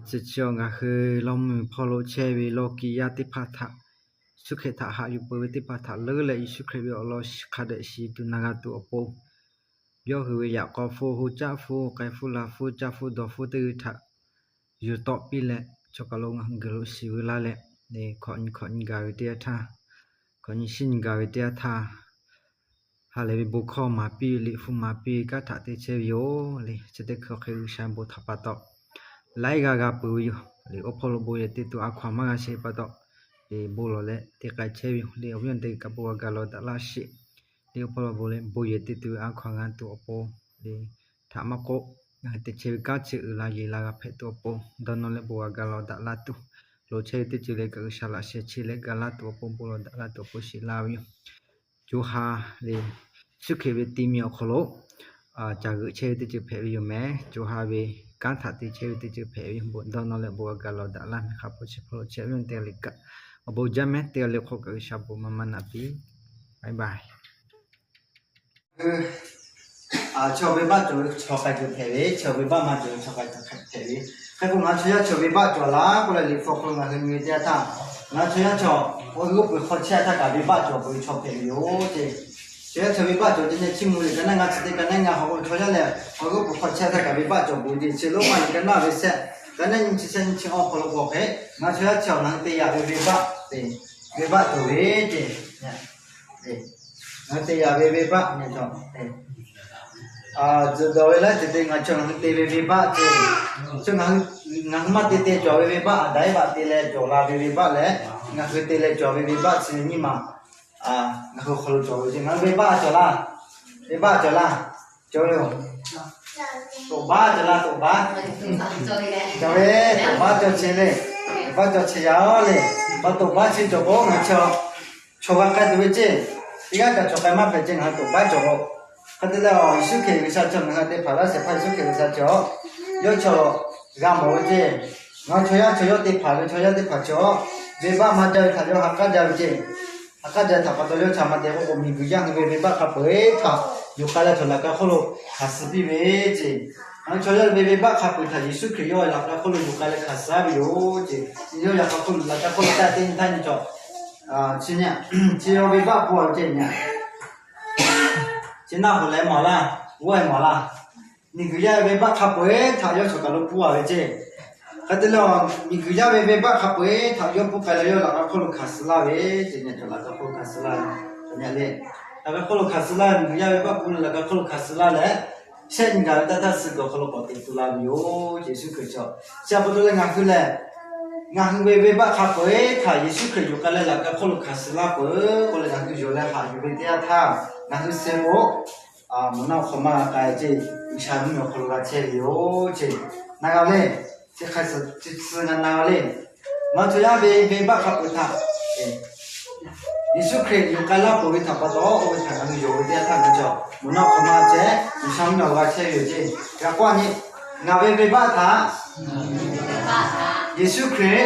Chi chi ngaˬ hui lawˇ mvuhˇ miˬ hpawˇ lo chehˇ ve lawˇ kiˇ yaˇ teˇ hpaˍ htaꞈ, Yeˍsuˆ Hkriꞈ htaꞈ haꞈ yuˬ peuˬ ve teˇ hpaˍ htaꞈ leuˉ leh Yeˍsuˆ Hkriꞈ ve awˬ lawn hk'a dehꞈ shiˍ tuˬ na g'a tuˬ awˬ pon, yawˇ hui ve yaꞈ k'aw hpfuhˇ, ho caˆ hpfuhˇ, k'ai hpfuhˇ, la hpfuhˇ, caˇ hpfuhˇ, dawˬ hpfuhˇ teˇ g'uiˬ htaꞈ yuˬ tawˆ piˇ leh, chaw kaˬ lo ngaˬ hui g'uiˬ lo shiˍ veu laˇ leh, hk'awꞈ nyi hk'awꞈ nyi gaˬ ve teˇ yanˇ htaˇ, hk'awꞈ nyi shiˉ nyi gaˬ ve teˇ yanˇ htaˇ, ha lehˬ ve bon hkawˇ maˍ piˇ, liꞈ hpu maˍ piˇ ve kanˉ htaꞈ te chehˇ ve yoˬ le. Chi teˇ hkui hk'e G'uiˬsha bon htaꞈ pa taw, laiˉ g'aˇ g'a peuˬ ve yoˬ le. Awˬ hpawˇ lo bon yehˬ te tuˬ a hkaw-anˬ maˇ g'a shehˍ pa taw, le bon lawˬ leh te k'ai chehˇ ve yoˬ le. Awˬ viˉ awˬ nyi teˇ g'uiˬ kaꞈ bon g'a gaˬ lawˬ daꞈ laˇ sheˍ le. Awˬ hpawˇ lo bon leh bon yehˬ te tuˬ ve a hkaw-anˬ g'a tuˬ awˬ pon le, htaꞈ maˇ k'oˆ, ngaˬ hui te chehˇ ve kanˉ chi uiˍ la yeˬ la g'a hpehꞈ tuˬ awˬ pon, dawˇ nawˇ leh bon g'a gaˬ lawˬ daꞈ laˇ tuˬ, loˍ chehˇ ve teˇ ceuˬ leh kaꞈ G'uiˬsha laꞈ sheh chehˇ leh gaˬ laˇ tuˬ awˬ pon, bon lawˬ daꞈ laˇ tuˬ awˬ pon sheˍ laˇ ve yoˬ. Co ha le, Yeˍsuˆ Hkriꞈ ve ti mi awˬ hk'aw lo caˬ g'euꞈ chehˇ ve teˇ ceuˬ hpehꞈ ve yoˬ mehˍ. Co ha ve kanˉ htaꞈ te chehˇ ve teˇ ceuˬ hpehꞈ ve yoˬ. Bon dawˇ nawˇ leh bon g'a gaˬ lawˬ daꞈ laˇ mehˍ. Hk'a peu-eˬ chi hpawˇ lo chehˇ ve teˇ g'aˇ le kaꞈ, awˬ bon jaˇ mehˍ. Teˇ g'aˇ le hk'oˆ kaꞈ G'uiˬsha bon maˇ maˇ naꞈ piˇ. Bye bye. Chaw venˇbaˆ cawˬ ve chaw k'ai tuˬ hpehꞈ ve, chaw venˇbaˆ maˇ cawˬ ve chaw k'ai tuˬ hpehꞈ ve. Hk'e k'o ngaˬ chaw yaˇ chaw venˇbaˆ cawˬ laˇ k'oˆ leh liꞈ hpu awˬ hk'aw lo ngaˬ hui nyi ve teˇ yanˇ htaˇ, ngaˬ chaw yaˇ chaw awˬ g'euˆ peuˬ hk'aw chehˇ htaˇ kaꞈ venˇbaˆ cawˬ peuˬ ve chaw hpehꞈ ve yoˬ ce. Chaw yaˇ chaw venˇbaˆ cawˬ ce neh chiˇ mvuh liꞈ ka naˆ ngaˇ chi teˇ ka naˆ ngaˇ hk'aw k'o chaw yaˇ lehˬ awˬ g'euˆ peuˬ hk'aw chehˇ htaˇ kaꞈ venˇbaˆ cawˬ peuˬ ce. Chi lonˉ maˇ liꞈ ka naˆ ve shehˆ, ka naˆ nyiˇ chi shehˆ nyiˇ chi awˬ hk'aw lo k'awꞈ hk'e, ngaˬ chaw yaˇ chaw ngaˬ hui te yaꞈ ve venˇbaˆ, venˇbaˆ cawˬ ve ce. Ngaˬ hui te yaꞈ ve venˇbaˆ, tzuhˬ dawˬ ve laiˉ ceuˬ te ngaˬ chaw ngaˬ hui te ve venˇbaˆ ce. Ngaˬ hui maˇ te te cawˬ ve venˇbaˆ, Aˍdanˍ Eˇvaꞈ te leh cawˬ la ve venˇbaˆ leh, ngaˬ hui te leh cawˬ ve venˇbaˆ chi nyiˇ maˬ ngaˬ hui hk'aw lo cawˬ ve ce. Ngaˬ hui venˇbaˆ cawˬ laˇ, venˇbaˆ cawˬ laˇ, cawˬ ve yoˬ. Toꞈ baˆ cawˬ laˇ, toꞈ baˆ cawˬ ve, toꞈ baˆ cawˬ che le, toꞈ baˆ cawˬ che yaˇ le. Awˬ toꞈ baˆ chi cawˬ k'o ngaˬ chaw chaw g'a k'ai tuˬ ve ce. Teˇ g'aˇ kaꞈ chaw k'ai maˇ hpehꞈ ce, ngaˬ hui toꞈ baˆ cawˬ k'o. Hk'e te leh Yeˍsuˆ Hkriꞈ G'uiˬsha chaw ngaˬ hui te hpanˍ laˇ shehˍ hpaˇ Yeˍsuˆ Hkriꞈ G'uiˬsha chaw, yawˇ chaw g'a mawˬ ve ce. Ngaˬ hui chaw yaˇ chaw yawˇ te hpanˍ ve chaw yaˇ teˇ hpaˍ chaw, venˇbaˆ maˇ jaˇ ve htaꞈ yawˇ ha k'aˉ jaˇ ve ce. Ha k'aˉ jaˇ htaꞈ pa taw yawˇ htaꞈ maˇ te k'oˆ k'o, miˬguiˬ yaˇ hui ve venˇbaˆ hk'a peu-eˬ htaꞈ yuˬ k'ai leh chaw laꞈ ka hk'oˆ lo hkanˍ suh piˇ ve ce. Ngaˬ hui chaw yaˇ ve venˇbaˆ hk'a peu-eˬ htaꞈ Yeˍsuˆ Hkriꞈ yawˇ ve laꞈ ka hk'oˆ lo yuˬ k'ai leh hkanˍ suh ve yoˬ ce. Yawˇ yaꞈ hk'aˇ hk'oˆ lo laꞈ ka hk'oˆ lo taˆ teˇ nyi htaˇ nyi cawˬ. Chi nyi, chi yawˇ venˇbaˆ pfuhˇ-a ve ce nyi. Chi naˆ hoꞈ leh mawˬ laˇ, g'awˇ-e mawˬ laˇ. Miˬguiˬ yaˇ ve venˇbaˆ hk'a peu-eˬ htaꞈ yawˇ chaw kaˬ lo pfuhˇ-a ve ce. Hk'e te leh, miˬguiˬ yaˇ ve venˇbaˆ hk'a peu-eˬ htaꞈ yawˇ pfuhˇ k'ai leh yawˇ laꞈ ka hk'oˆ lo hkanˍ suh laˇ ve ce. Nyi cawˬ laꞈ ka hk'oˆ lo hkanˍ suh laˇ ve, nyi le, laꞈ ka hk'oˆ lo hkanˍ suh laˇ ve, miˬguiˬ yaˇ ve venˇbaˆ pfuhˇ leh laꞈ ka hk'oˆ lo hkanˍ suh laˇ leh, shehˆ nyi gaˬ ve taˇ htaˇ suh kuiˬ awˬ hk'aw lo k'awꞈ teꞈ tu la ve yoˬ ce. Yeˍsuˆ Hkriꞈ chaw, chi pa taw leh ngaˬ hui lehˬ, ngaˬ hui ve venˇbaˆ hk'a peu-eˬ htaꞈ Yeˍsuˆ Hkriꞈ yuˬ k'ai leh laꞈ ka hk'oˆ lo hkanˍ suh laˇ peuˬ k'oˆ leh ngaˬ hui yonˍ leh haꞈ yuˬ ve teˇ yanˇ htaˇ, ngaˬ hui suh k'o, mvuhˇ naˆ awˬ hk'aw maˇ g'a k'ai ce. G'uiˬsha mvuhˇmiˬ awˬ hk'aw lo g'a chehˇ ve yoˬ ce. Na g'a le, chi hk'a suh na g'a le. Ngaˬ chaw yaˇ ve venˇbaˆ hk'a peu-eˬ htaꞈ Yeˍsuˆ Hkriꞈ yuˬ k'ai laˇ peuˬ ve htaꞈ pa taw, oˇ ve htaꞈ ngaˬ hui yonˍ ve teˇ yanˇ htaˇ ngaˬ chaw mvuhˇ naˆ awˬ hk'aw maˇ chehˇ, G'uiˬsha mvuhˇmiˬ awˬ g'a chehˇ ve yoˬ ce. G'a k'oˆ-a nyi, ngaˬ ve venˇbaˆ htaꞈ Yeˍsuˆ Hkriꞈ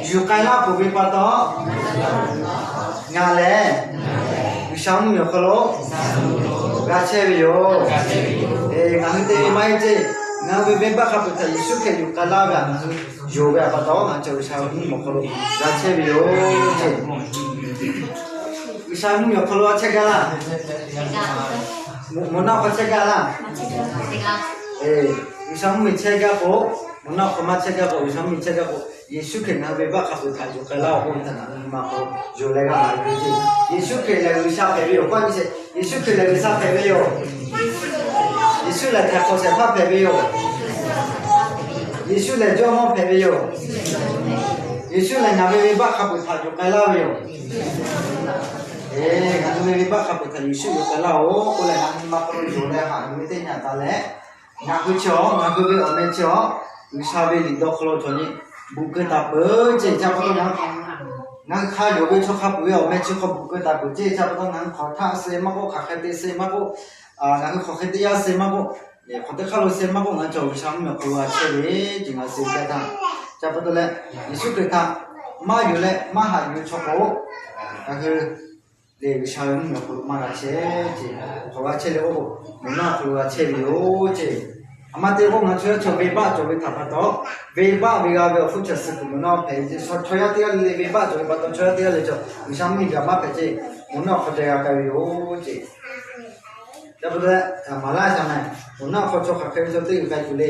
yuˬ k'ai laˇ peuˬ ve pa taw, ngaˬ lehˬ G'uiˬsha mvuhˇmiˬ awˬ hk'aw lo g'a chehˇ ve yoˬ. Ngaˬ hui te ve maˇ heˆ ce. Ngaˬ hui ve venˇbaˆ hk'a peu-eˬ htaꞈ Yeˍsuˆ Hkriꞈ yuˬ k'ai laˇ ve htaꞈ ngaˬ hui yonˍ ve pa taw, ngaˬ chaw G'uiˬsha mvuhˇmiˬ awˬ hk'aw lo g'a chehˇ ve yoˬ ce. G'uiˬsha mvuhˇmiˬ awˬ hk'aw lo g'a chehˇ gaˇ laˇ. Mvuhˇ naˆ hk'aw chehˇ gaˇ laˇ. G'uiˬsha mvuhˇmiˬ chehˇ gaˇ k'o, mvuhˇ naˆ hk'aw maˇ chehˇ gaˇ k'o, G'uiˬsha mvuhˇmiˬ chehˇ gaˇ k'o, Yeˍsuˆ Hkriꞈ ngaˬ hui ve venˇbaˆ hk'a peu-eˬ htaꞈ yuˬ k'ai laˇ-oˬ k'oˆ ve htaꞈ ngaˬ hui nyi ma hk'aw yonˍ leh g'a haꞈ yuˬ ve ce. Yeˍsuˆ Hkriꞈ lehˬ G'uiˬsha hpehꞈ ve yoˬ. K'oˆ nyi sheˍ, Yeˍsuˆ Hkriꞈ lehˬ G'uiˬsha hpehꞈ ve yoˬ. Yeˍsuˆ lehˬ htaiˍ hk'awꞈ shehˍ hpaˇ hpehꞈ ve yoˬ. Yeˍsuˆ lehˬ jawˇmawˇ hpehꞈ ve yoˬ. Yeˍsuˆ lehˬ ngaˬ ve venˇbaˆ hk'a peu-eˬ htaꞈ yuˬ k'ai laˇ ve yoˬ. Ngaˬ hui ve venˇbaˆ hk'a peu-eˬ htaꞈ Yeˍsuˆ yuˬ k'ai laˇ-oˬ k'oˆ leh ngaˬ hui nyi ma hk'aw lo yonˍ leh haꞈ yuˬ ve teˇ nyi htaꞈ taˍ leh, ngaˬ hui chi awˬ, ngaˬ hui ve awˬ meh chi awˬ, G'uiˬsha ve liꞈ dawˇ hk'aw lo cawˬ nyi bvuhꞈ keu taˍ peuˬ ce. Chi pa taw ngaˬ hui hk'a yonˍ ve chaw hk'a peu-eˬ ve awˬ meh chi hk'aw bvuhꞈ keu taˍ peuˬ ce. Chi pa taw ngaˬ hui hk'awꞈ htaˆ suh maˇ k'oˆ, hk'aˬ hk'e te suh maˇ k'oˆ, ngaˬ hui hk'aˬ hk'e te yaˇ suh maˇ k'oˆ, hk'awꞈ teˇ hk'aˇ lo suh maˇ k'oˆ, ngaˬ hui chaw G'uiˬsha mvuhˇmiˬ awˬ hk'aw lo g'a chehˇ ve ce. Ngaˬ hui suh ve teˇ htaˇ, chi pa taw leh Yeˍsuˆ Hkriꞈ htaꞈ maˇ yonˍ leh maˇ haꞈ yuˬ ve chaw k'o, ngaˬ hui lehˬ G'uiˬsha ve mvuhˇmiˬ awˬ hk'aw lo maˇ g'a chehˇ ce. Hk'awꞈ g'a chehˇ le k'o, mvuhˇ naˆ awˬ hk'aw lo g'a chehˇ ve yoˬ ce. Aˬ ma te k'o, ngaˬ chaw yaˇ chaw venˇbaˆ cawˬ ve htaꞈ pa taw, venˇbaˆ ve g'a ve awˬ hpuˇ chaw suh kuiˬ mvuhˇ naw hpehꞈ ve ceˇ. Chaw yaˇ teˇ g'aˇ le le venˇbaˆ cawˬ ve pa taw, chaw yaˇ teˇ g'aˇ le chaw G'uiˬsha mvuhˇmiˬ gaˬ maˇ hpehꞈ ceˇ. Mvuhˇ naw hk'aw deh g'a k'ai ve yoˬ ceˇ. Yaˇ pa taw, maˍ laˇ shaˍ mehˍ. Mvuhˇ naw hk'aw chaw hk'aˬ hk'e ve chaw teˇ g'uiˬ k'ai tuˬ le.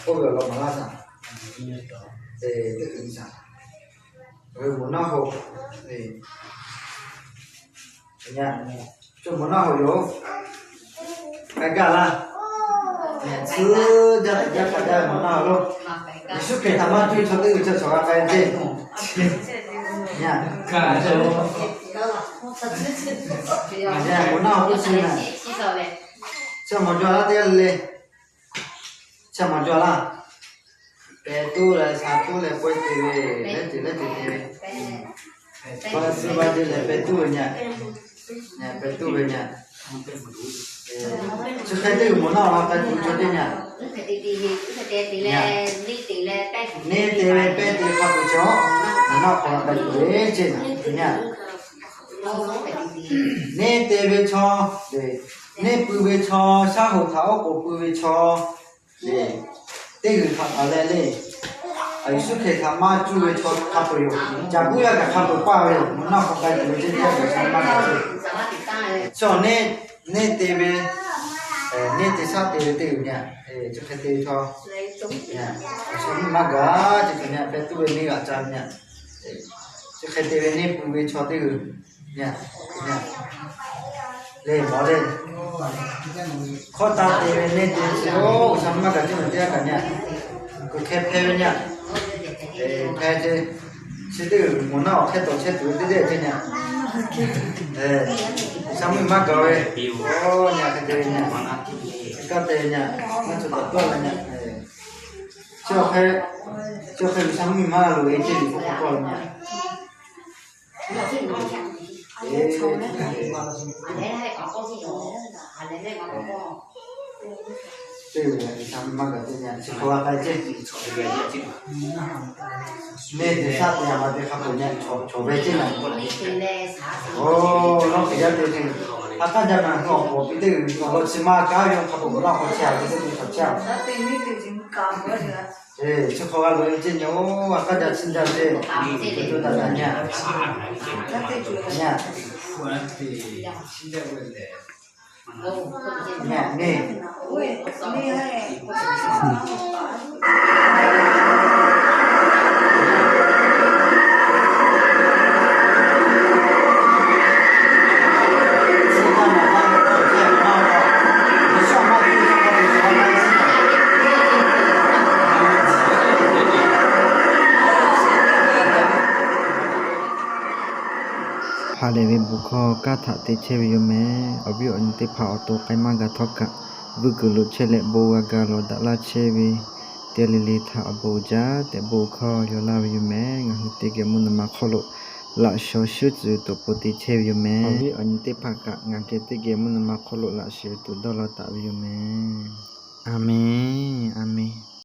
K'oˆ ve awˬ lawn maˍ laˇ shaˍ. Teˇ g'uiˬ shaˍ. Mvuhˇ naw hk'aw, mvuhˇ naw hk'aw yoˬ. K'ai gaˇ laˇ. Tcuhˉ jaˇ teꞈ jaˇ k'ai gaˇ mvuhˇ naw lo. Yeˍsuˆ Hkriꞈ htaꞈ maˇ cuˇ ve chaw teˇ g'uiˬ chaw cawˬ g'a k'ai ceˇ. Mvuhˇ naw k'oˆ chi mehˍ. Chi maˍ jaw laˇ teˇ g'aˇ le le. Chi maˍ jaw laˇ. Pehˬ tuˉ leh sha tuˉ leh pawehˇ te ve, lehˉ te lehˉ te te ve. Ba suh ba te leh pehˬ tuˉ ve nyi. Pehˬ tuˉ ve nyi. Chi hk'e teˇ g'uiˬ mvuhˇ naw la k'ai tuˬ chaw teˇ nyi. Neˇ te ve pehˇ te hk'a peuˬ chaw, mvuhˇ naw hk'aw la k'ai tuˬ ve ceˇ nyi. Neˇ te ve chaw, neˇ pui ve chaw, shaˉ hoꞈ htaꞈ oˉ k'oˍ pui ve chaw, teˇ g'uiˬ htaꞈ taˍ leh le, Yeˍsuˆ Hkriꞈ htaꞈ maˇ cuˇ ve chaw hk'a peuˬ yoˬ. Caˬ guˇ yaˇ kaꞈ hk'a peuˬ paˇ ve yoˬ. Mvuhˇ naw hk'aw k'ai tuˬ ve ceˇ teˇ g'aˇ G'uiˬsha maˇ gaˬ ceˇ. Chaw neˇ, neˇ te ve, neˇ te shaˉ te ve teˇ g'uiˬ nyi. Chi hk'e te ve chaw, G'uiˬsha mvuhˇmiˬ maˇ gaˬ ceˇ tuˬ nyi. Pehˬ tuˉ ve neˇ g'aꞈ ca ve nyi. Chi hk'e te ve neˇ pui ve chaw teˇ g'uiˬ nyi. Le mawˬ le. Hkawˇ taˇ te ve neˇ te chi, oˇ G'uiˬsha mvuhˇmiˬ maˇ gaˬ ceˇ ve teˇ g'aˇ kaꞈ nyi. Kuˬ hkeh hpeh ve nyi. Hpeh ce, chi teˇ g'uiˬ mvuhˇ naw awˬ hkehˇ tawˍ chehˇ tuˬ ve teˇ ceuˬ ceˇ nyi. G'uiˬsha mvuhˇmiˬ maˇ gaˬ ve, oˇ nyi hk'e te ve nyi. Kaˇ te ve nyi. Maˇ cawˬ taˍ tawˆ la nyi. Chi awˬ hk'e, chi awˬ hk'e G'uiˬsha mvuhˇmiˬ maˇ loˍ ve ceˇ liꞈ hpu hk'aw k'oˆ ve nyi. Teˇ g'uiˬ G'uiˬsha mvuhˇmiˬ maˇ gaˬ ceˇ nyi. Chi hk'aw la k'ai ceˇ. Neˇ te shaˉ te a ma te hk'a peuˬ nyi. Chaw ve ceˇ nyi. Oˇ, nawˬ hk'e yaˇ te ve, ha k'aˉ jaˇ ma awˬ pon awˬ pi teˇ g'uiˬ awˬ lawn chi ma kanˉ ve hk'a peuˬ mvuhˇ naw hk'aw chehˇ a ve teˇ g'uiˬ hk'aw chehˇ a. Chi hk'aw g'a loꞈ e ceˇ nyi. Oˇ, ha k'aˉ jaˇ chi jaˇ ceˇ. Ca daꞈ daꞈ nyi. Nyi. Nyi, nyi. Ha lehˬ ve bon hkawˇ kanˉ htaꞈ te chehˇ ve yoˬ mehˍ. Awˬ viˉ awˬ nyi teˇ hpaˍ awˬ to k'ai maˇ g'a htawˇ kaꞈ, vuiˇ kuiˬ loꞈ chehˇ leh bon g'a ga lawˬ daꞈ laˇ chehˇ ve teˇ g'aˇ le le htaꞈ awˬ bon uiˍ jaˇ tehꞈ bon hkawˇ yaw laˇ ve yoˬ mehˍ. Ngaˬ hui teˇ geh mvuhˇ naw ma hk'oˆ lo laꞈ shawnˍ shuˉ tcuh ve tuˬ awˬ pon te chehˇ ve yoˬ mehˍ. Awˬ viˉ awˬ nyi teˇ hpaˍ kaꞈ ngaˬ geh teˇ geh mvuhˇ naw ma hk'oˆ lo laꞈ shawnˍ ve tuˬ dawˇ law taˍ ve yoˬ mehˍ. A menˬ, a menˬ.